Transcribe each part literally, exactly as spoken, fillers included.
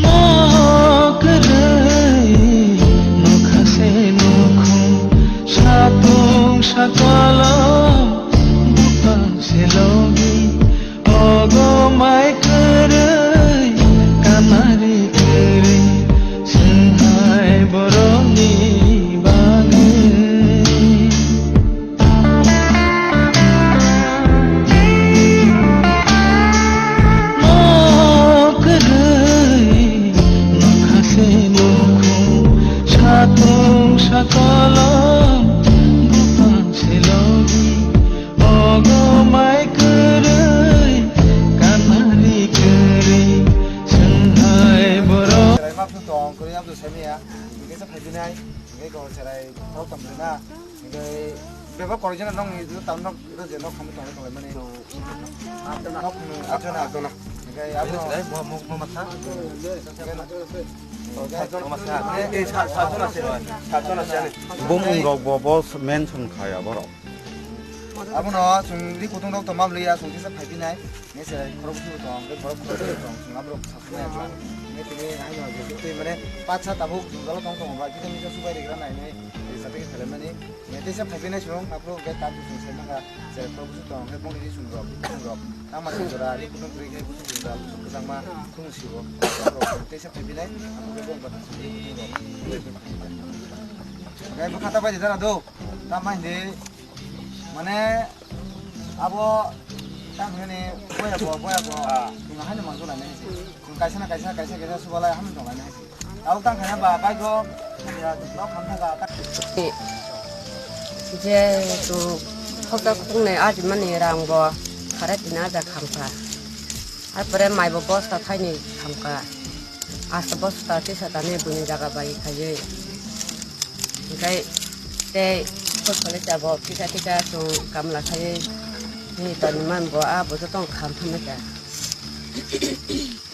Mo kwrwi nokha se nukhung, satung sakolom, bupang se logi, ogo mai kwrwi, kanari kwrwi, swnghai borokni bagwi. Mo kwrwi nokha se nukhung, satung sakolom, bupang se logi, ogo mai kwrwi, kanari kwrwi, swnghai borok. Chwraima phano tong kwrwi, abdo samiya, hingke sa phaibinai, hingke go chwrai thok tong na. Hingke bebak koroi jana nokni tamo nok ro je nok khamwi tongwi tonglaimani. Nok khamwi atona atona. Hingke abo Mo, mo, mo, mo, masa. Mo, masa. Eh, eh, sa, sa, jona se, sa, jona se ani. Bumung rok bo, bo mention khaya borok. Abono chwng ri kutung rok tongma bwlwi ya, chwng kisa phaipinai. Nese khorok bwswk tong, tei borok khorok bwswk tong, chwng aborok sakhwlai ya. Nese tini haino je twi mane pacha tabuk jwngjalo tong tongo ba, kisa misa subai rigra nainai, rijak tei khailaimani. Nese teisa phaipinai chwng, aphuru hwnkhe tak bwswk sai mankha, je khorok bwswk tong, hwnkhe bongni ri chwng rok, ri kutung rok. Tangma chwng jora, ri kutung kwrwi khe bwswk chwng jora, bwswk kwchangma thung siwo. Teisa phaipinai, aphuru hwnkhe bongni ri kutung rok. Hwnkhe bwkha ta bai di jana do, tamo hindi, mane, Abo tang hwnwi boya bo, boya bo. Ah. Chwng haino manjak lainai se. Chwng kaisa na kaisa, kaisa kaisa subalai haino tong lainai se. Abo tang khaina ba bike o hamya nok hamtha ka ta. Je tu khoksa khoknwi ajimani rang bo khare tini aja khamkha. Ar pore mai bo bosta thaini khamkha. Asta bosta tisa tani buini jaga bai khaiwi. Hingkai tei khosole tabok tisa tisa chwng kamla khaiwi. Ni toni man bo a bo joto kham thangwi kha.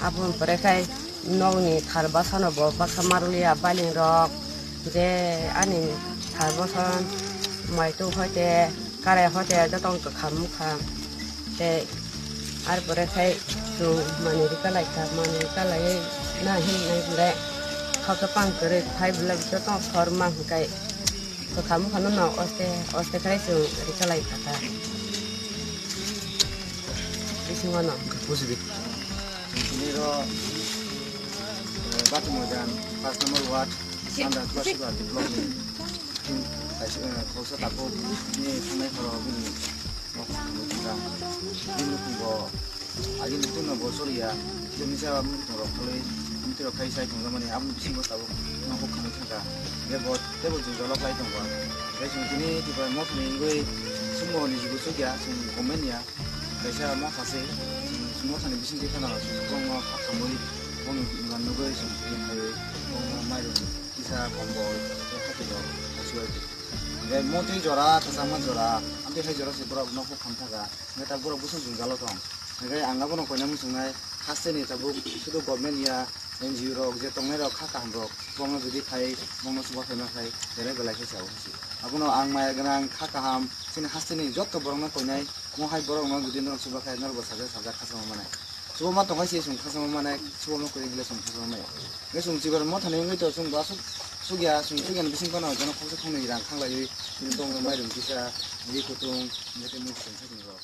Aboni pore khai nokni thar bwsano bo baksa marliya baling rok. Je ani thar bwsa mai tu hoite karai hoite joto wngkha mukhang tei ar pore khai chwng manwi rika lai kha, manwi rika lai na hin nai ble khausa pang kwrwi khai ble joto khorma hwnkhe kwkha mukhang no oste oste khai chwng rika lai kha ta bisingo no. Tini ro, eh, Batu Moidan, first number ward, under Tulasibati block ni, tin, kaisa, eh, khausa tako ni thangnai khoro bini nok thangwi thangkha. Bini nukhung bo agini tungno bo choriya, kisa misa mukhung rok khalwi, amtwi rok khai sai tongjakmani, aboni bisingo tabuk nokhok khamwi thangkha. Hingke bo teibo jwngjalo khlai tongkha. Tei chwng tini Tripura mothani wngwi chwngbo ni jugo chukya, chwng comment ya. Kaisa motha se, chwng mothani bisingtwi phano chwng bongno kha khamwi, bongni bwkha nugwi chwng twi phaiwi, bongno mairum kisa kombol tei hathai rok achuwai di. Hingke motwi jora, kwchangma jora, amtwi hai jora se borok nokho khamtha kha, hingke ta borok bwswk jwngjalo tong. Hingke ang abono koina muchungnai, hasteni tabuk sudu government ya, N G O rok je tongnai rok kha kaham rok, bongno jodi khai, bongno chuba phaima khai, belai belai khe chao hinsi. Abono ang maya gwnang kha kaham, chini hasteni jotto borokno koinai, mo hai borokno jodi norok chuba khai, norok bo sajak sajak khachama manai. Chuba ma tongkha se chwng khachama manai, chuba ma kwrwi hinle chwng khachama maya. Hingke chwng chibar mothani wngwi to chwng bo aswk chukya, chwng chukya ni bising phano jono khoksa khoknwi rang khanglaiwi, bini tongmung mairum kisa, ri kutung, hingke tei mui chwng khe chwng rok.